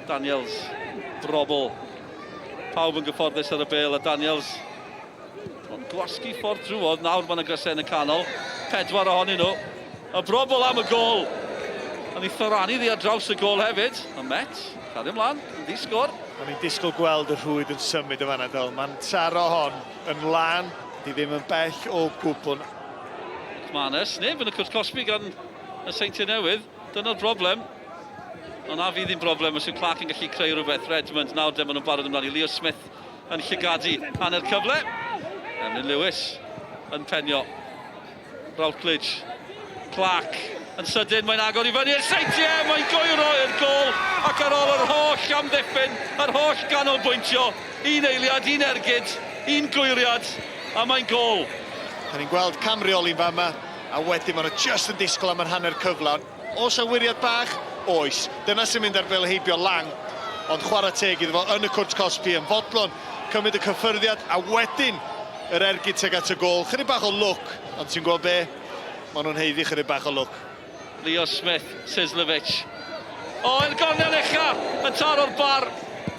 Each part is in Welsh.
Daniels, Brobbel. Pawb yn gyfforddus ar y bel a Daniels ond gwasgu ffordd drwodd. Nawr mae'n y grasau yn y canol. Pedwar ohonyn nhw. Y Brobbel am y gol. A ni thoranu ddi ar draws y gol hefyd. A Met, cario ymlaen, yn ddi-sgôr. O'n i'n disgwyl gweld y rhwyd yn symud yn fanna, del. Mae'n taro hon yn lân, di ddim yn bell o gwbl. McManus, neb yn y cwrt cosbi gan y Seintiau Newydd. Dyna'r broblem. Ond na fydd ddim broblem os yw Clark yn gallu creu rhywbeth. Redmond, nawr de, maen nhw'n barod ymlaen i Leo Smith yn llygadu hanner cyfle. Emlyn Lewis yn penio. Routledge, Clark yn sydyn, mae'n agor i fyny i'r seintiau, mae'n gwyro i'r gôl ac ar ôl yr holl amddiffyn, yr holl ganolbwyntio, un eiliad, un ergyd, un gwyriad, a mae'n gôl. Da ni'n gweld camreoli'n fama, a wedyn maen nhw jyst yn disgwyl am yr hanner cyfle. Oes 'na wyriad bach? Oes. Dyna sy'n mynd ar bêl heibio Lang. Ond chwarae teg iddo fo yn y cwrt cosbi yn fodlon cymryd y cyffyrddiad a wedyn yr ergyd tuag at y gôl. Chydig bach o lwc, ond ti'n gwybod be? Maen nhw'n haeddu chydig bach o lwc. Leo Smith, Sislevic. O, i'r gornel ucha, yn taro'r bar.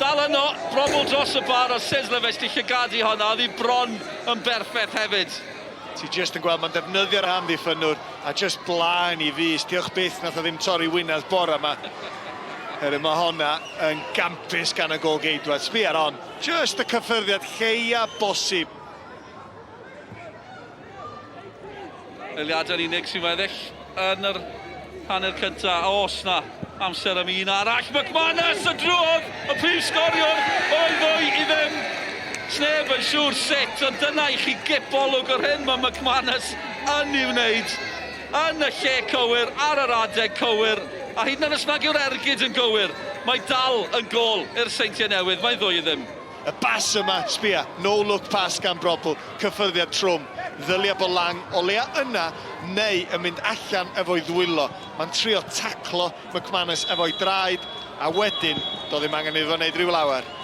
Dal yno, Brobbel dros y bar, a Sislevic di llygadu honna, oedd hi bron yn berffaith hefyd. Ti jyst yn gweld, mae'n defnyddio'r amddiffynnwr a jyst blaen i fys. Diolch byth nath o ddim torri wynedd bore yma. Herwydd mae honna yn gampus gan y gôl-geidwad. Sbia ar hon. Jyst y cyffyrddiad lleia bosib. Eiliadau'n unig sy'n weddill yn yr hanner cynta. Oes na amser am un arall. McManus y drwodd, y prif sgoriwr, o'i 2-0. Sneb yn siŵr sut, ond dyna i chi gip olwg o'r hyn mae McManus yn ei wneud. Yn y lle cywir, ar yr adeg cywir, a hyd yn oed os nag yw'r ergyd yn gywir, mae dal yn gôl i'r Seintiau Newydd, mae'n 2-0. Y bas yma, sbia, no look pass gan Brobbel, cyffyrddiad trwm. Ddylia bo Lang o leia yna neu yn mynd allan efo'i ddwylo. Mae'n trio taclo McManus efo'i draed, a wedyn doedd ddim angen iddo fo wneud rhyw lawer.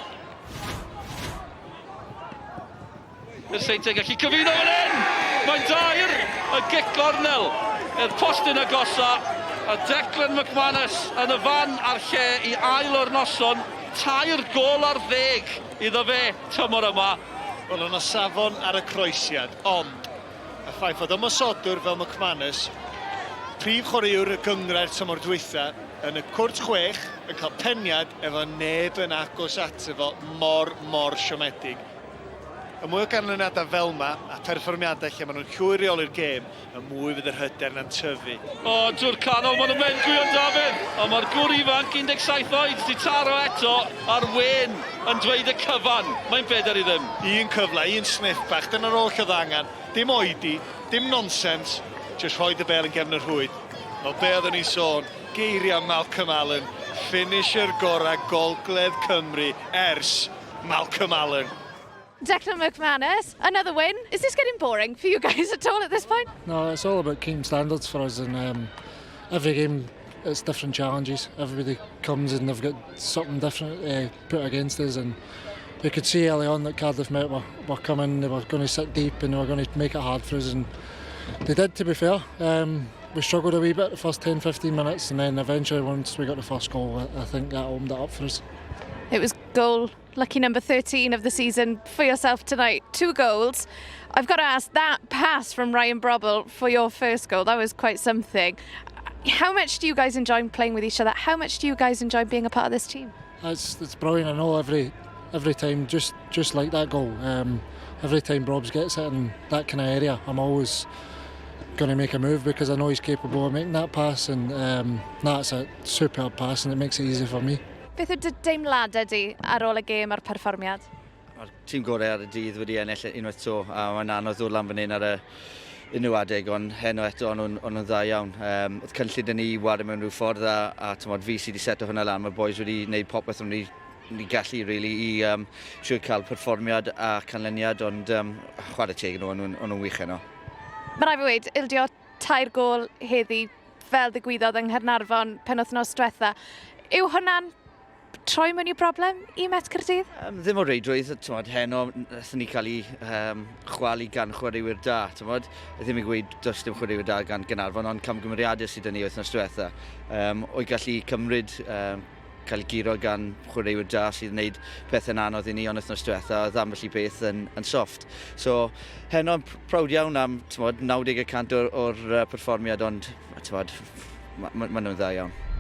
Y Seintiau gallu cyfuno fan hyn! Mae'n dair, y gic gornel i'r postyn agosa, a Declan McManus yn y fan a'r lle i ail o'r noson, 3 gôl iddo fe tymor yma. Wel, yna safon ar y croesiad, ond y ffaith fod ymosodwr fel McManus, prif chwaraewr y gynghrair tymor dwytha, yn y cwrt chwech yn cael peniad efo neb yn agos ato fo, mor, mor siomedig. Y mwy o ganlyniadau fel yma, a perfformiadau lle maen nhw'n llwyr reoli'r gêm, y mwy fydd yr hyder na'n tyfu. O, drwy'r canol, maen nhw'n mynd Gwion Dafydd. Ond mae'r gŵr ifanc, 17 oed, di taro eto, a'r wên yn dweud y cyfan. Mae'n 4-0. Un cyfle, un sniff bach, dyna'r oll oedd angen. Dim oedi, dim nonsens, jyst rhoi y bêl yn gefn y rhwyd. Wel, be oeddwn ni'n sôn, geiriau Malcolm Allen, finisher gorau Gogledd Cymru ers Malcolm Allen. Declan McManus, another win. Is this getting boring for you guys at all at this point? No, it's all about keeping standards for us, and every game it's different challenges. Everybody comes and they've got something different put against us, and you could see early on that Cardiff Met were coming, they were going to sit deep and they were going to make it hard for us, and they did, to be fair. We struggled a wee bit the first 10-15 minutes, and then eventually once we got the first goal, I think that opened it up for us. It was goal lucky number 13 of the season for yourself tonight. Two goals. I've got to ask, that pass from Ryan Brobbel for your first goal, that was quite something. How much do you guys enjoy playing with each other? How much do you guys enjoy being a part of this team? It's brilliant. I know every time, just like that goal, every time Brobs gets it in that kind of area, I'm always going to make a move because I know he's capable of making that pass, and that's a superb pass and it makes it easy for me. Beth yw dy deimladau di ar ôl y gêm a'r perfformiad? Mae'r tîm gorau ar y dydd wedi ennill unwaith 'to, a mae'n anodd ddod lan fan hyn ar y unrhyw adeg, ond heno eto o'n nhw'n dda iawn. Oedd cynllun 'da ni i ware mewn rhyw ffordd a t'mod, fi sydd wedi seto hwnna lan, mae'r boys wedi gwneud popeth o'n ni gallu really, i trio cael perfformiad a canlyniad, ond chwarae teg nhw, o'n nhw'n wych heno. Mae rhaid fi weud, ildio tair gôl heddi fel ddigwyddodd yng Nghaernarfon penwythnos diwetha. Yw hwnna'n troi mewn i broblem i Met Caerdydd? Ddim o reidrwydd, t'mod, heno nathon ni cael ei chwalu gan chwaraewyr da, t'mod. Ddim i gweud does dim chwaraewyr da gan Gaernarfon, ond camgymeriadau sydd 'da ni wythnos diwetha. O'i gallu cymryd cael guro gan chwaraewyr da sydd yn gwneud pethau'n anodd i ni, ond wythnos diwetha oedd ambell i beth yn, yn soft. So, heno, proud iawn am 90% o'r, or perfformiad, ond tymod, maen ma, ma nhw'n dda iawn.